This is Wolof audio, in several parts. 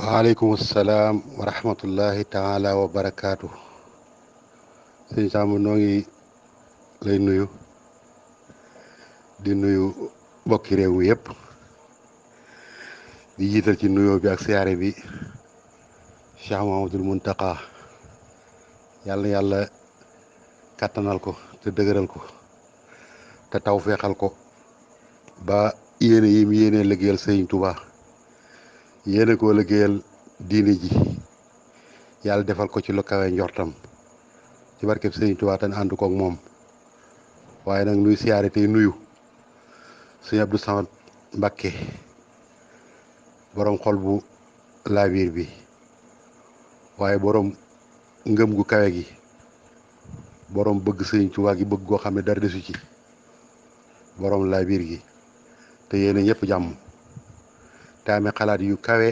waaleykum salaam wa rahmatullahi taala wa barakaatu. sëñ Samb noo ngi lay nuyu di nuyu bokki réew mi yëpp di jiital ci nuyoo bi ak siyaare bi Cheikh Mahamadul Muntaqa yàlla yàlla kàttanal ko te dëgëral ko te taw feexal ko ba yéene yim yéene liggéeyal sëñ Touba yéene koo liggéeyal diini ji yàlla defal ko ci lu kawe njortam ci barkeb sëñ Touba te ànd koog moom waaye nag nuy siyaare tey nuyu sëñ Abdou Samad Mbakke borom xol bu laabiir bi waaye borom ngëm gu kawe gi borom bëgg sëñ Touba gi bëgg goo xam ne dara desu ci borom laabiir gi te yéene ñëpp jàmm te amee xalaat yu kawe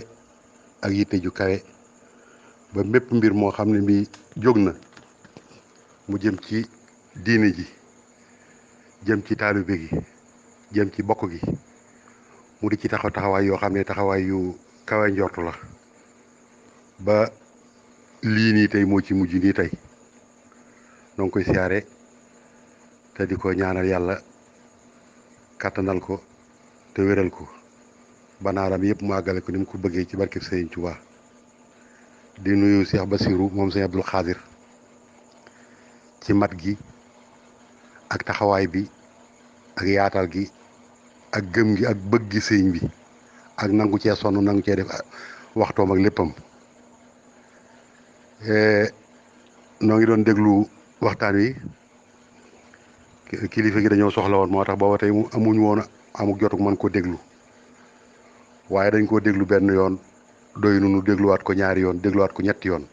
ak yitte ju kawe ba mépp mbir moo xam ne mi jóg na mu jëm ci diine ji jëm ci taalibe gi jëm ci bokk gi mu di ci taxawaay yoo xam ne taxawaay yu kawe njortu la ba lii nii tey moo ci mujj nii tey noo ngi koy siyaare te di ko ñaanal yàlla kàttanal ko te wéral ko banaaram yëpp mu àggale ko ni mu ko bëggee ci barkeb Sëriñ Tuubaa di nuyu Cheikh Bassirou moom Sëriñ Abdul Xaadir ci mat gi ak taxawaay bi ak yaatal gi ak gëm gi ak bëgg gi sëriñ bi ak nangu cee sonn nangu cee def waxtoom ak léppam noo ngi doon déglu waxtaan wi kilifa gi dañoo soxla woon moo tax booba tey mu amuñu woon amuk jotuk mën ko déglu waaye dañ koo déglu benn yoon doy nu dégluwaat ko ñaari yoon dégluwaat ko ñetti yoon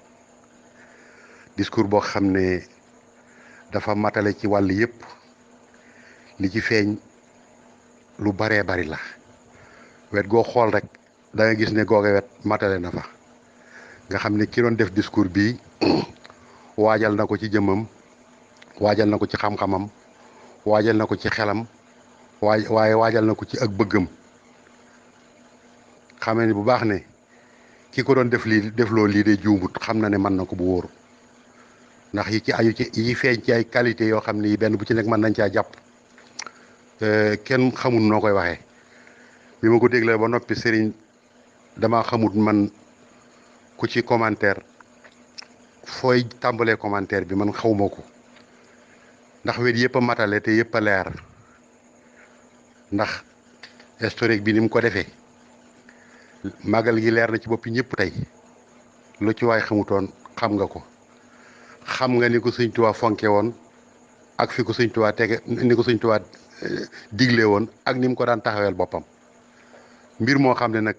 discours boo xam ne dafa matale ci wàll yépp li ci feeñ lu baree bari la wet goo xool rek da nga gis ne googe wet matale na fa nga xam ne ki doon def discours bi waajal na ko ci jëmmam waajal na ko ci xam-xamam waajal na ko ci xelam waaye waajal na ko ci ak bëggam xamee ni bu baax ne ki ko doon defloo lii de juumut xam na ne mën na ko bu wóoru ndax yi ci aju ci yi feeñ ci ay qualité yoo xam ne benn bu ci nekk mën nañ caa jàpp kenn xamul noo koy waxee bi ma ko déglee ba noppi sëriñ dama xamut man ku ci commentaire fooy tàmbalee commentaire bi man xawma ko ndax wet yëpp a matale te yëpp a leer ndax historique bi ni mu ko defee màggal gi leer na ci boppi ñëpp tey lu ci waay xamutoon xam nga ko xam nga ni ko sëñ Tuubaa fonke woon ak fi ko sëñ Tuubaa tege ni ko sëñ Tuubaa digle woon ak ni mu ko daan taxaweel boppam mbir moo xam ne nag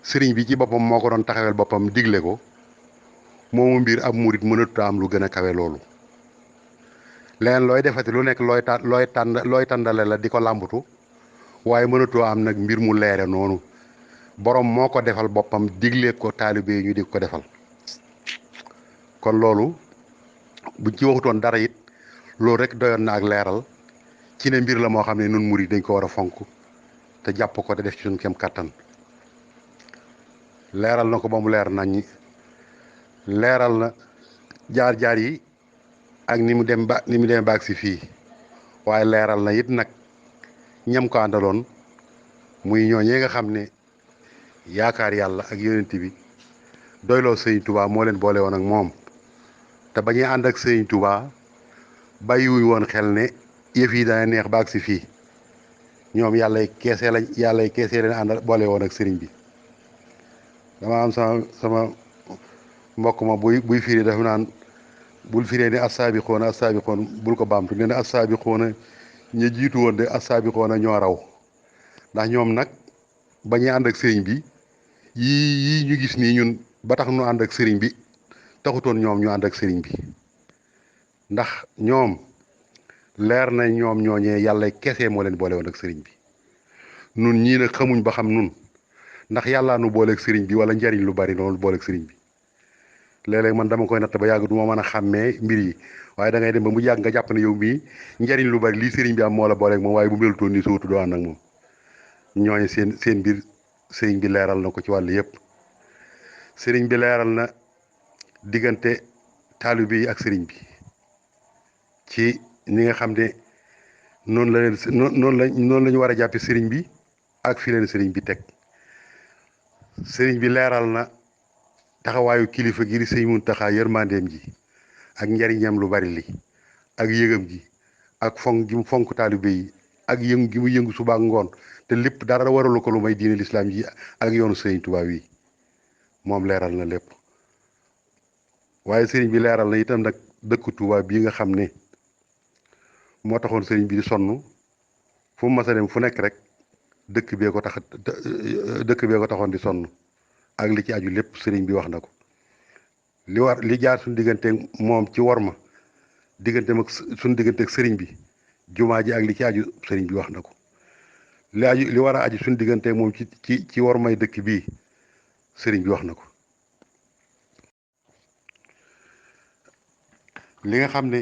sëriñ bi ci boppam moo ko doon taxaweel boppam digle ko moomu mbir ab murit mënatu am lu gën a kawe loolu leneen looy defati lu nekk looy tàndale la di ko làmbatu waaye mënatoo am nag mbir mu leere noonu borom moo ko defal boppam digle ko taalibe yi ñu di ko defal kon loolu buñ ci waxutoon dara it loolu rek doyoon na ak leeral ci ne mbir la moo xam ne nun murid dañ ko war a fonk te jàpp ko te def ci suñ kem kàttan leeral na ko ba mu leer nañ leeral na jaar-jaar yi ak ni mu dem baag si fii waaye leeral na it nag ñam ko àndaloon muy ñooñee nga xam ne yaakaar yàlla ak yonent bi doyloo sëñ Touba moo leen boole woon ak moom te bañuy ànd ak sëñ Touba bàyyiwuñ woon xel ne yëf yi dana neex baag si fii ñoom yàllay keese leen àndal boole woon ak sëriñ bi dama am sama mbokk ma buy firi dafa naan bul firee ne assaabiqoona bul ko baamtu ne assaabiqoona ña jiitu woon de assaabiqoona ñoo raw ndax ñoom nag bañuy ànd ak sëriñ bi yii ñu gis nii ñun ba tax ñu ànd ak sëriñ bi taxutoon ñoom ñu ànd ak sëriñ bi ndax ñoom leer na ñoom ñooñee yàlla kese moo leen boole woon ak sëriñ bi nun ñii nag xamuñ ba xam nun ndax yàllaa nu booleeg sëriñ bi wala njariñ lu bari noonu booleeg sëriñ bi léeg-léeg man dama koy natt ba yàgg du ma mën a xàmmee mbir yi waaye da ngay dem ba mu yàgg nga jàpp ne yow mii njariñ lu bari lii sëriñ bi am moo la booleeg moom waaye bu melutoon nii sootu doo ànd ak moom ñooñu seen mbir sëriñ bi leeral na ko ci wàll yëpp sëriñ bi leeral na diggante taalibe yi ak sëriñ bi ci ni nga xam ne noonu la leen noonu la ñu war a jàppe sëriñ bi ak fi leen sëriñ bi teg sëriñ bi leeral na taxawaayu kilifa gi di sëñ Muntaxa yërmandeem ji ak njariñam lu bari li ak yëgam ji ak fonk gi mu fonk taalibe yi ak yëngu gi mu yëngu suba ak ngoon te lépp dara waralu ko lu may diine lislaam ji ak yoonu sëriñ Tuubaa yi moom leeral na lépp waaye sëriñ bi leeral na itam nag dëkku Tuubaa bii nga xam ne moo taxoon sëriñ bi di sonn fu mu mas a dem fu nekk rek dëkk bee ko taxoon di sonn ak li ci aju lépp sëriñ bi wax na ko li jaar suñu diggante moom ci worma diggante mag suñu diggante ak sëriñ bi jumaa ji ak li ci aju sëriñ bi wax na ko li war a aju suñu diggante moom ci wormay dëkk bii sëriñ bi wax na ko li nga xam ne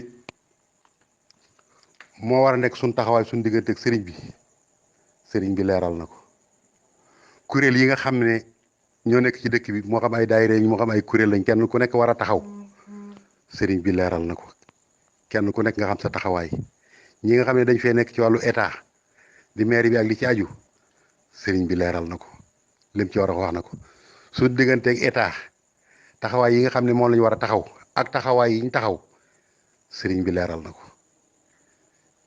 moo war a nekk suñu taxawaay suñu diggante ak sëriñ bi leeral na ko kuréel yi nga xam ne ñoo nekk ci dëkk bi moo xam ay daayira moo xam ay kuréel lañ kenn ku nekk war a taxaw sëriñ bi leeral na ko kenn ku nekk nga xam sa taxawaay ñi nga xam ne dañ fee nekk ci wàllu état di maire bi ak li ci aju sëriñ bi leeral na ko lim ci war a wax na ko su digganteeg état taxawaay yi nga xam ne moom lañu war a taxaw ak taxawaay yi ñu taxaw sëriñ bi leeral na ko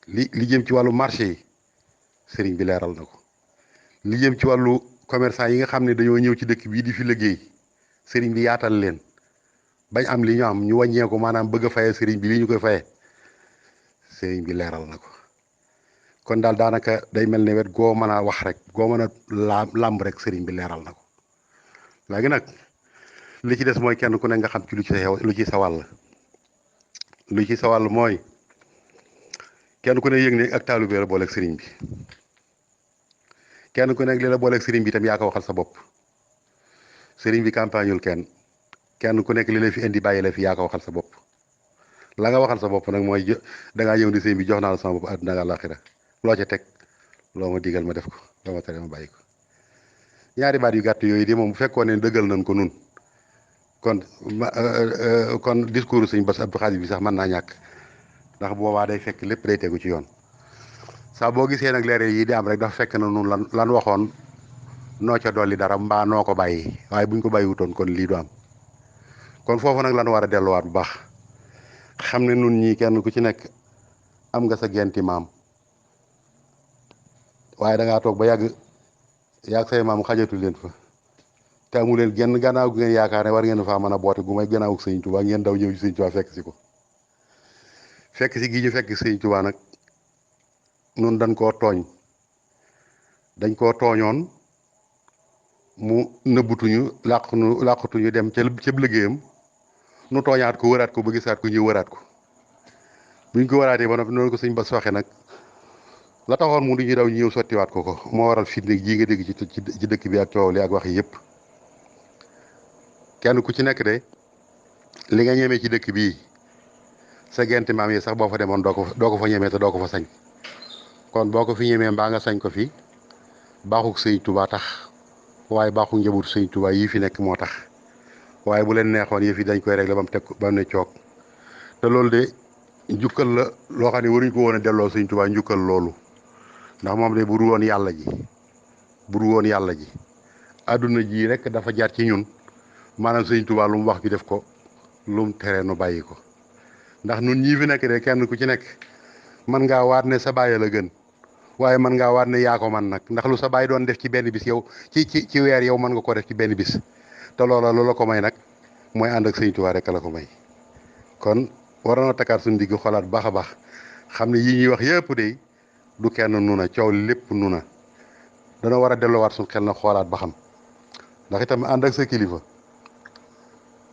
li jëm ci wàllu marché yi sëriñ bi leeral na ko li jëm ci wàllu commerçant yi nga xam ne dañoo ñëw ci dëkk bii di fi liggéey sëriñ bi yaatal leen bañ am li ñu am ñu wàññee ko maanaam bëgg a faye sëriñ bi li ñu koy faye sëriñ bi leeral na ko kon daal daanaka day mel ne wet goo mën a wax rek goo mën a làmb rek sëriñ bi leeral na ko léegi nag li ci des mooy kenn ku ne nga xam ci lu ci sa wàll lu ci sa wàll mooy kenn ku ne yëg ne ak taalibe la booleeg sëriñ bi kenn ku nekk li la booleeg sëriñ bi itam yaa ko waxal sa bopp sëriñ bi campagneul kenn ku nekk li la fi indi bàyyi la fi yaa ko waxal sa bopp la nga waxal sa bopp nag mooy dangaa ñëw di sëriñ bi jox naa la sama bopp àdduna ak àllaaxira loo ca teg loo ma digal ma def ko loo ma tere ma bàyyi ko ñaari baat yu gàtt yooyu di moom bu fekkoon ne dëggal nañ ko nun kon discours sëñ Bass Abdou Khadre bi sax mën naa ñàkk ndax boobaa day fekk lépp day tegu ci yoon saa boo gisee nag leeral yi di am rek dafa fekk na nun lan waxoon noo ca dolli dara mbaa noo ko bàyyi waaye buñ ko bàyyiwutoon kon lii du am kon foofu nag lan war a delluwaat bu baax xam ne nun ñii kenn ku ci nekk am nga sa genti maam waaye da ngaa toog ba yàgg say maam xajatu leen fa te amu leen genn gannaaw gu ngeen yaakaar ne war ngeen faa mën a boote gu may gannaaw sëñ Tuubaa ngeen daw ñëw ci sëñ Tuubaa fekk si ko fekk si gi ñu fekk sëñ Tuubaa nag nun dañ koo tooñoon mu nëbbutuñu làqutuñu dem ca liggéeyam nu tooñaat ko wëraat ko ba gisaat ko ñu wëraat ko buñ ko wëraatee ba noppi noonu ko sëñ Bass waxe nag la taxoon mu di ñu daw ñu ñëw sottiwaat ko moo waral fitne ji nga dégg ci dëkk bi ak coow li ak wax yi yëpp kenn ku ci nekk de li nga ñemee ci dëkk bii sa genti maam yi sax boo fa demoon doo ko fa ñemee te doo ko fa sañ kon boo ko fi ñemee mbaa nga sañ ko fi baaxuk sëñ Tuubaa tax waaye baaxuk njabootu sëñ Tuubaa yii fi nekk moo tax waaye bu leen neexoon yëf yi dañ koy régler ba mu teg ba mu ne coog te loolu de njukkal la loo xam ne waruñ ko woon a delloo sëñ Tuubaa njukkal loolu ndax moom de bu dul woon yàlla ji àdduna ji rek dafa jaar ci ñun maanaam sëñ Tuubaa lu mu wax ñu def ko lu mu tere nu bàyyi ko ndax nun ñii fi nekk de kenn ku ci nekk mën ngaa waat ne sa bàyyi la gën waaye mën ngaa waat ne yaa ko man nag ndax lu sa bàyyi doon def ci benn bis yow ci weer yow mën nga ko def ci benn bis te loola la ko may nag mooy ànd ak sëñ Tuubaa rek la ko may kon waroon a takkaat suñu digg xolaat baax a baax xam ne yii ñuy wax yëpp de du kenn nu na coow lépp nu na dana war a delloowaat suñu xel na xoolaat ba xam ndax itam ànd ak sa kilifa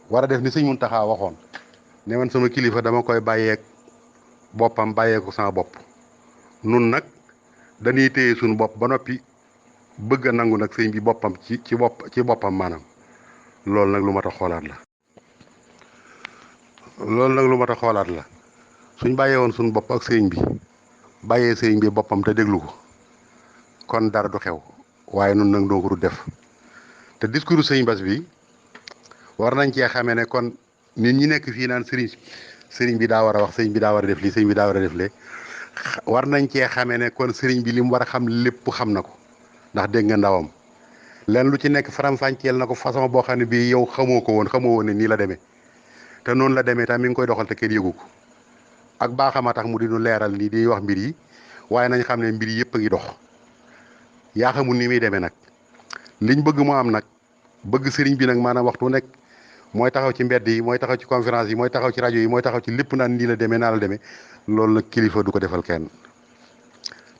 war a def ni sëñ Muntaxa waxoon ne man sama kilifa dama koy bàyyeek boppam bàyyeeku sama bopp nun nag dañuy téye suñu bopp ba noppi bëgg a nangu nag sëñ bi boppam ci boppam maanaam loolu nag lu mat a xoolaat la suñ bàyyee woon suñu bopp ak sëñ bi bàyyee sëñ bi boppam te déglu ko kon dara du xew waaye nun nag doo ko du def te discours sëñ Bass bi war nañ cee xamee ne kon nit ñi nekk fii naan sëriñ bi daa war a wax sëriñ bi daa war a def lii sëriñ bi daa war a def lee war nañ cee xamee ne kon sëriñ bi li mu war a xam lépp xam na ko ndax dégg nga ndawam leen lu ci nekk faram-fàcceel na ko façon boo xam ne bii yow xamoo woon ne nii la demee te noonu la demee tam mi ngi koy doxal te kenn yëgu ko ak baaxama tax mu di nu leeral nii di wax mbir yi waaye nañ xam ne mbir yi yëpp a ngi dox yaa xamul ni muy demee nag liñ bëgg mu am nag bëgg sëriñ bi nag maanaam waxtu nekk mooy taxaw ci mbedd yi mooy taxaw ci conférence yi mooy taxaw ci rajo yi mooy taxaw ci lépp naan nii la demee naa la demee loolu nag kilifa du ko defal kenn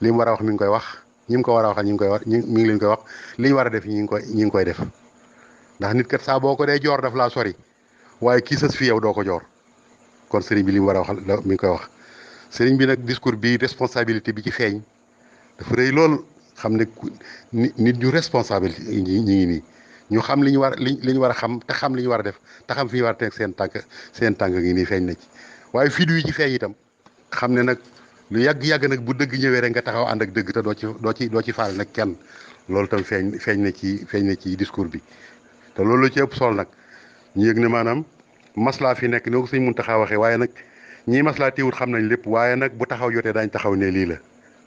li mu war a wax mi ngi koy wax ñi mu ko war a waxal ñi ngi koy wax mi ngi leen koy wax li ñu war a def ñi ngi koy def ndax nit kat saa boo ko dee joor daf laa sori waaye kii sës fi yow doo ko joor kon sëriñ bi li mu war a wax mi ngi koy wax sëriñ bi nag discours bi responsabilité bi ci feeñ dafa rëy lool xam ne nit ñu responsable ñi ngi nii ñu xam li ñu war a xam te xam li ñu war a def te xam fi ñu war a teg seen tànk ngi nii feeñ na ci waaye fii du yi ci feeñ itam xam ne nag lu yàgg nag bu dëgg ñëwee rek nga taxaw ànd ak dëgg te doo ci faal nag kenn loolu tam feeñ na ci discours bi te loolu la ci ëpp solo nag ñu yëg ne maanaam maslaa fi nekk ni ko Sëñ Muntaxa waxee waaye nag ñii maslaa teewut xam nañ lépp waaye nag bu taxaw jotee daañ taxaw ne lii la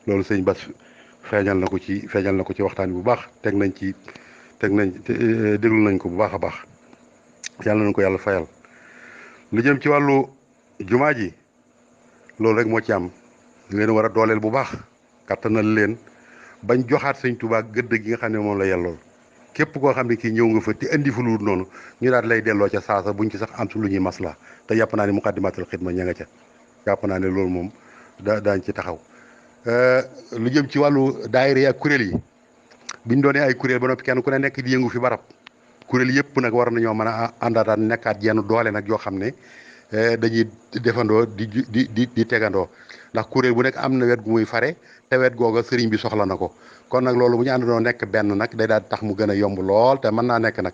loolu sëñ Bass feeñal na ko ci waxtaan bi bu baax déglu nañ ko bu baax a baax yàlla nañ ko yàlla fayal lu jëm ci wàllu jumaa ji loolu rek moo ci am leen war a dooleel bu baax kattanal leen bañ joxaat Sëñ Tuubaa gëdd gi nga xam ne moom la yellool képp koo xam ne kii ñëw nga fa te indi fu lu noonu ñu daal lay delloo ca saasa buñ ci sax am su lu ñuy masla te yàpp naa ne Muqaddimatul Xidma ña nga ca jàpp naa ne loolu moom daañ ci taxaw lu jëm ci wàllu daayira yi ak kuréel yi biñ doonee ay kuréel ba noppi kenn ku ne nekk di yëngu fi barab kuréel yëpp nag war nañoo mën a àndaataan nekkaat jenn doole nag yoo xam ne dañuy defandoo di tegandoo ndax kuréel bu nekk am na wet gu muy fare te wet googa sëriñ bi soxla na ko kon nag loolu bu ñu àndandoo nekk benn nag day daal tax mu gën a yomb lool te mën naa nekk nag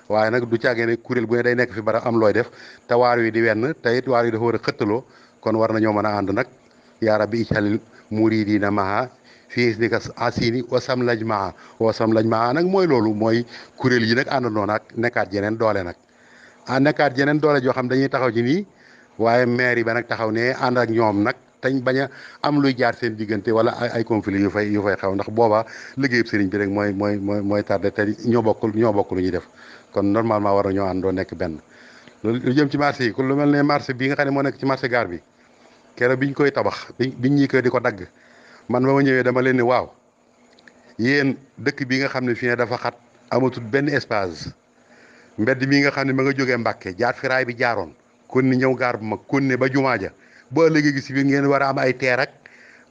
waaye nag du caagee ne kuréel bu ne day nekk fi barab am looy def te waar wi di wenn te it waar wi dafa war a xëttaloo kon war nañoo mën a ànd nag yaa rabbi ij'alil muridiina maha fii ni ka asini wasam laj maa nag mooy loolu mooy kuréel yi nag àndandoo nag nekkaat jeneen doole nag nekkaat jeneen doole joo xam dañuy taxaw ci nii waaye maire yi ba nag taxaw ne ànd ak ñoom nag tañ bañ a am luy jaar seen diggante wala ay conflit yu fay xew ndax boobaa liggéeyub sëriñ bi rek mooy tardé te ñoo bokk lu ñuy def kon normalement war na ñoo àndoo nekk benn lu jëm ci marché yi ku lu mel ne marché bii nga xam ne moo nekk ci marché gaar bi keroog biñ koy tabax biñ ñi koy di ko dagg man ba ma ñëwee dama leen ne waaw yéen dëkk bi nga xam ne fii ne dafa xat amatul benn espace mbedd mi nga xam ne ma nga jógee Mbàkke jaar fi raay bi jaaroon kon ni ñëw gaar bu mag kon ne ba jumaa ja boo léegi gis bi ngeen war a am ay teer ak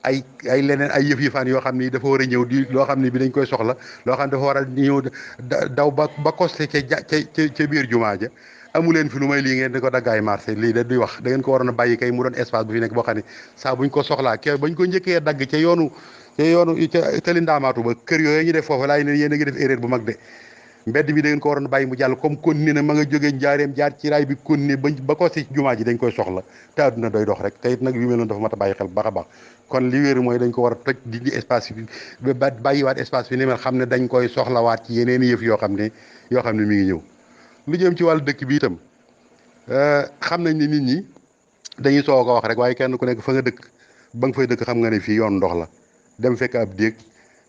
ay leneen ay yëf-yëfaan yoo xam ni dafa war a ñëw di loo xam ne bi dañ koy soxla loo xam ne dafa war a ñëw daw ba costé ca biir jumaa ja amu leen fi lu may lii ngeen di ko daggaay marché lii da duy wax da ngeen ko waroon a bàyyi kay mu doon espace bu fi nekk boo xam ne saa buñ ko soxlaa bañ ko njëkkee dagg ca yoonu ca tali ndaamaatu ba kër yooyu ñu def foofu laay ne yéen a ngi def erreur bu mag de mbedd bi da ngeen ko waroon a bàyyi mu jàll comme continué na ma nga jógee njaareem jaar ci raay bi continué ba ko si jumaa ji dañ koy soxla te àdduna doy dox rek te it nag yu mel noonu dafa mat a bàyyi xel bu baax a baax kon li wéeru mooy dañ ko war a toj di espace bi ba bàyyiwaat espace bi ni mel xam ne dañ koy soxlawaat ci yeneen yëf yoo xam ne mi ngi ñëw lu jëm ci wàllu dëkk bi itam xam nañ ne nit ñi dañuy soo ko wax rek waaye kenn ku nekk fa nga dëkk ba nga fay dëkk xam nga ne fii yoon ndox la dem fekk ab déeg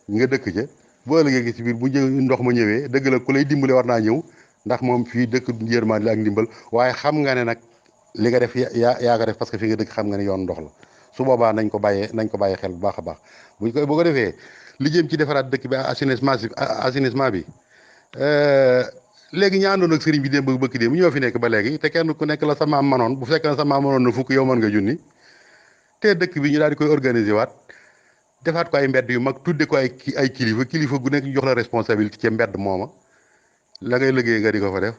nga dëkk ca boo ëllëgee gi ci biir bu ndox ma ñëwee dëgg la ku lay dimbale war naa ñëw ndax moom fii dëkk yërmande la ak ndimbal waaye xam nga ne nag li nga def yaa ko def parce que fi nga dëkk xam nga ne yoon ndox la su boobaa nañ ko bàyyee xel bu baax a baax bu ko defee li jëm ci defaraat dëkk bi assainissement bi léegi ñu àndoon ak sëriñ bi démb bëkk démb ñoo fi nekk ba léegi te kenn ku nekk la sa maam manoon bu fekkee sa maam manoon na fukk yow mën nga junni te dëkk bi ñu daal di koy organiser waat defaat ko ay mbedd yu mag tudde ko ay kilifa gu nekk jox la responsabilité ci mbedd mooma la ngay liggéey nga di ko fa def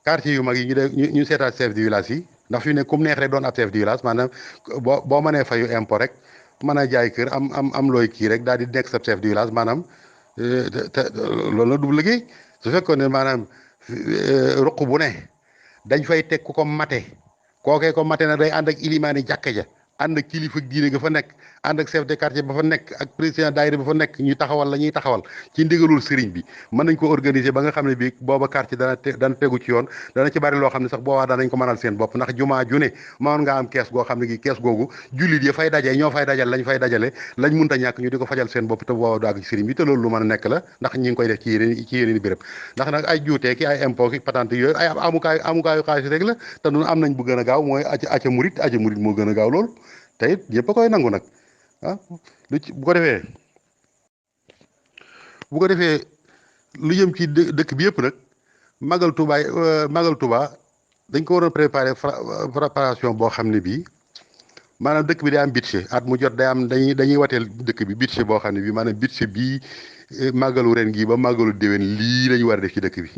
quartier yu mag yi ñu seetaat chef de village yi ndax fi ne comme neex rek doon ab chef de village maanaam boo mënee fayu impôt rek mën a jaay kër am looy kii rek daal di nekk sa chef de village maanaam te loolu la du liggéey su fekkoon ne maanaam ruq bu ne dañ fay teg ku ko mate kookee ko mate na day ànd ak ilimaani jàkka ja ànd ak kilifa diine nga fa nekk ànd ak chef de quartier ba fa nekk ak président daayira ba fa nekk ñu taxawal la ñuy taxawal ci ndigalul sëriñ bi mën nañ ko organiser ba nga xam ne bii booba quartier dana tegu ci yoon dana ci bari loo xam ne sax boobaa danañ ko mënal seen bopp ndax jumaa ju ne mënoon nga am kees goo xam ne gi kees googu jullit yi fay daje ñoo fay dajal lañ fay dajale lañ munta ñàkk ñu di ko fajal seen bopp te boobaa du àgg ci sëriñ bi te loolu lu mën a nekk la ndax ñi ngi koy def ci yeneen béréb ndax nag ay juutee ki ay impôt ki patente yooyu ay amukaayu xaalis rek la te nun am nañ bu gën a gaaw mooy aca murit moo gën a gaaw loolu te it ñëpp a koy nangu nag lu ci bu ko defee lu jëm ci dëkk bi yëpp nag magal Touba dañ ko waroon préparation boo xam ne bii maanaam dëkk bi day am budget at mu jot day am dañuy wateel dëkk bi budget boo xam ne bii maanaam budget bii màggalu ren gii ba màggalu déwén lii lañu war a def ci dëkk bi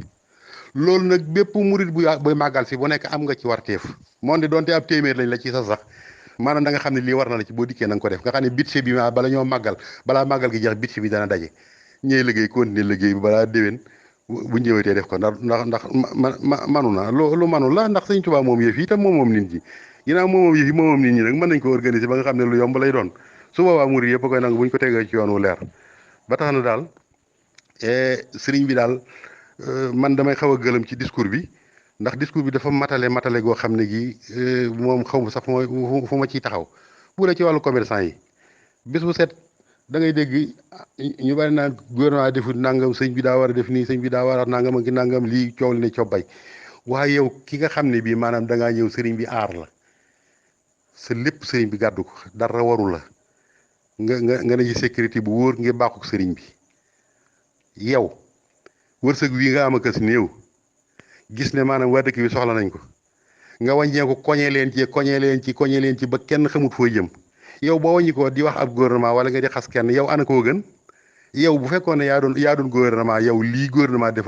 loolu nag bépp murit buy màggal si bu nekk am nga ci warteef moom di doonte ab téeméer lañ la ci sax maanaam da nga xam ne lii war na la ci boo dikkee na nga ko def nga xam ne budget bi bala ñoo màggal balaa màggal gi jeex budget bi dana daje ñëy liggéey continuer liggéey bi balaa déwén bu ñëwetee def ko ndax manu na lu manu la ndax Sëñ Tuubaa moom yëf yi tam moom nit ñi ginnaaw moom yëf yi moom nit ñi nag mën nañ ko organiser ba nga xam ne lu yomb lay doon su boobaa murit yëpp a koy nangu bu ñu ko tegee ci yoon wu leer ba tax na daal sëriñ bi daal man damay xaw a gëlëm ci discours bi ndax discours bi dafa matale goo xam ne gi moom xaw ma sax fu ma ciy taxaw bu dee ci wàllu commerçant yi bis bu set da ngay dégg ñu bari naan gouvernement defut nangam sëñ bi daa war a def nii sëñ bi daa war a nangam ak nangam lii coow li ne cobbay waaye yow ki nga xam ne bii maanaam da ngaa ñëw sëriñ bi aar la sa lépp sëriñ bi gàddu ko dara waru la nga ne ci sécurité bu wóor ngir baaxuk sëriñ bi yow wërsëg wi nga am a kës néew gis ne maanaam waa dëkk bi soxla nañ ko nga wàññeeku koñee leen ci ba kenn xamut foo jëm yow boo wàññi ko di wax ab gouvernement wala nga di xas kenn yow ana koo gën yow bu fekkoon ne yaa doon gouvernement yow lii gouvernement def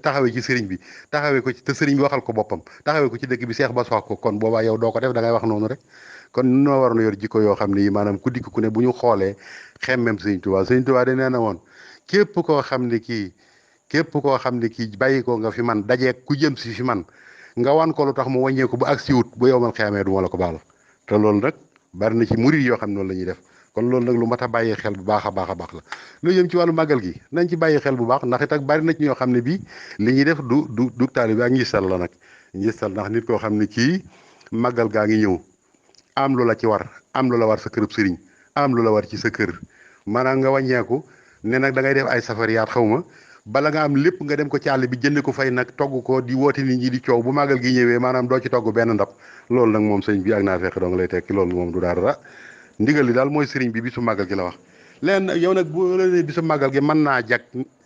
taxawee ci sëriñ bi taxawee ko ci te sëriñ bi waxal ko boppam taxawee ko ci dëkk bi seex ba sox ko kon boobaa yow doo ko def da ngay wax noonu rek kon noo waroon yor jikko yoo xam ne yi maanaam ku dikk ku ne bu ñu xoolee xemmem sëriñ Tuubaa da nee na woon képp koo xam ne kii bàyyi ko nga fi man dajee ku jëm si fi man nga wan ko lu tax mu wàññeeku ba ak siwut bu yow man xeamee du ma la ko baal te loolu nag bari na ci murid yoo xam ne loolu la ñuy def kon loolu nag lu mat a bàyyi xel bu baax a baax la lu jëm ci wàllu màggal gi nañ ci bàyyi xel bu baax ndax it ak bari na ci ñoo xam ne bii li ñuy def du taalibe ak ngistal la nag ngistal ndax nit koo xam ne kii màggal gaa ngi ñëw am lu la ci war am lu la war sa kërëb sëriñ am lu la war ci sa kër maanaam nga wàññeeku ne nag da ngay def ay safariyaat xaw ma bala nga am lépp nga dem ko ci àll bi jënd ko fay nag togg ko di woote nit ñi di coow bu màggal gi ñëwee maanaam doo ci togg benn ndab loolu nag moom sëñ bi ak naa fekk doo nga lay tekki loolu moom du dara ndigal li daal mooy sëriñ bi bisu màggal gi la wax leen yow nag bu la nee bisu màggal gi mën naa jag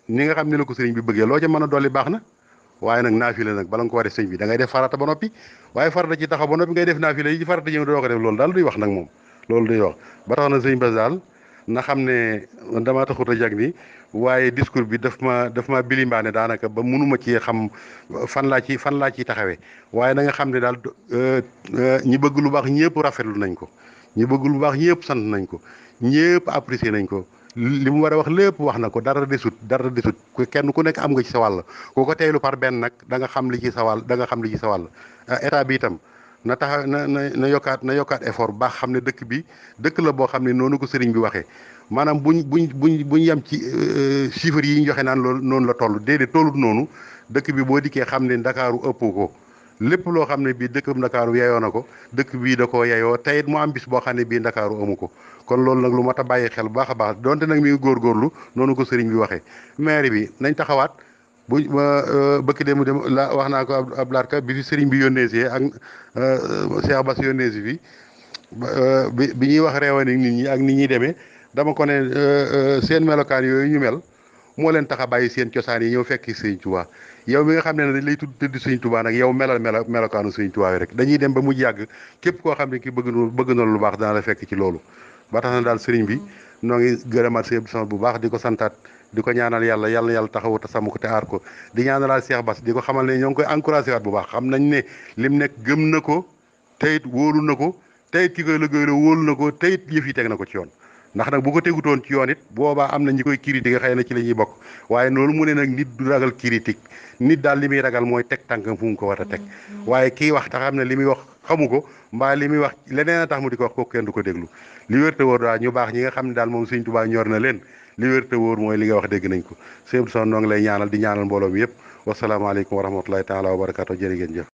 ni nga xam ne la ko sëriñ bi bëggee loo ca mën a dolli baax na waaye nag naafila nag bala nga ko war def sëñ bi da ngay def farata ba noppi waaye farata ci taxaw ba noppi ngay def naafila yi ci farata ñëw doo ko def loolu daal duy wax nag moom loolu duy wax ba tax na sëñ Bass daal na xam ne damaa taxut a jag ni waaye discours bi daf ma bilimbaane daanaka ba mënuma ci xam fan laa ciy taxawee waaye na nga xam ne daal ñi bëgg lu baax ñëpp rafetlu nañ ko ñi bëgg lu baax ñëpp sant nañ ko ñëpp apprécier nañ ko li mu war a wax lépp wax na ko dara desut kenn ku nekk am nga ci sa wàll ku ko teylu par benn nag da nga xam li ci sa wàll état bi itam na taxaw na yokkaat effort bu baax xam ne dëkk la boo xam ne noonu ko sëriñ bi waxee maanaam buñ yem ci chiffres yi ñu joxe naan loolu noonu la toll déedéet tollut noonu dëkk bi boo dikkee xam ne ndakaaru ëpp ko lépp loo xam ne bii dëkkam ndakaaru yeyoo na ko dëkk bii da koo yeyoo teyit mu am bis boo xam ne bii ndakaaru amu ko kon loolu nag lu mat a bàyyi xel bu baax a baax donte nag mi ngi góorgóorlu noonu ko sëriñ bi waxee maire bi nañ taxawaat bëkk dem la wax naa ko ab laarka bi fi sëriñ bi yónnee si ak Cheikh Bass yónnee si fi bi ñuy wax reewani nit ñi ak nit ñuy demee dama ko ne seen melokaan yooyu ñu mel moo leen tax a bàyyi seen cosaan yi ñëw fekki sëriñ Tuubaa yow mi nga xam ne dañ lay tëdd sëriñ Tuubaa nag yow melokaanu sëriñ Tuubaa yi rek dañuy dem ba mujj yàgg képp koo xam ne ki bëgg na lu baax dana la fekk ci loolu ba tax na daal sëriñ bi noo ngi gërëmaat sëriñ Abdou Samad bu baax di ko santaat di ko ñaanal yàlla taxawu te sàmm ko te aar ko di ñaanalaat Cheikh Bass di ko xamal ne ñoo ngi koy encouragé waat bu baax xam nañ ne lim nekk gëm na ko teyit wóolu na ko teyit ki koy liggéeyloo wóolu na ko teyit yëf yi teg na ko ci yoon ndax nag bu ko tegutoon ci yoon it boobaa am na ñi koy critiquer xëy na ci la ñuy bokk waaye loolu mu ne nag nit du ragal critique nit daal li muy ragal mooy teg tànkam fu mu ko war a teg waaye kii wax te xam ne li muy wax xamu ko mbaa li muy wax leneen a tax mu di ko wax kooku kenn du ko déglu li wér te wóor daal ñu baax ñi nga xam ne daal moom Sëñ Tuubaa ñor na leen li wér te wóor mooy li nga wax dégg nañ ko sëñ Abdou Samad noo ngi lay ñaanal di ñaanal mbooloo mi yëpp wasalaamaaleykum wa rahmatulahi taala wa barakaatu jërë ngeen jëf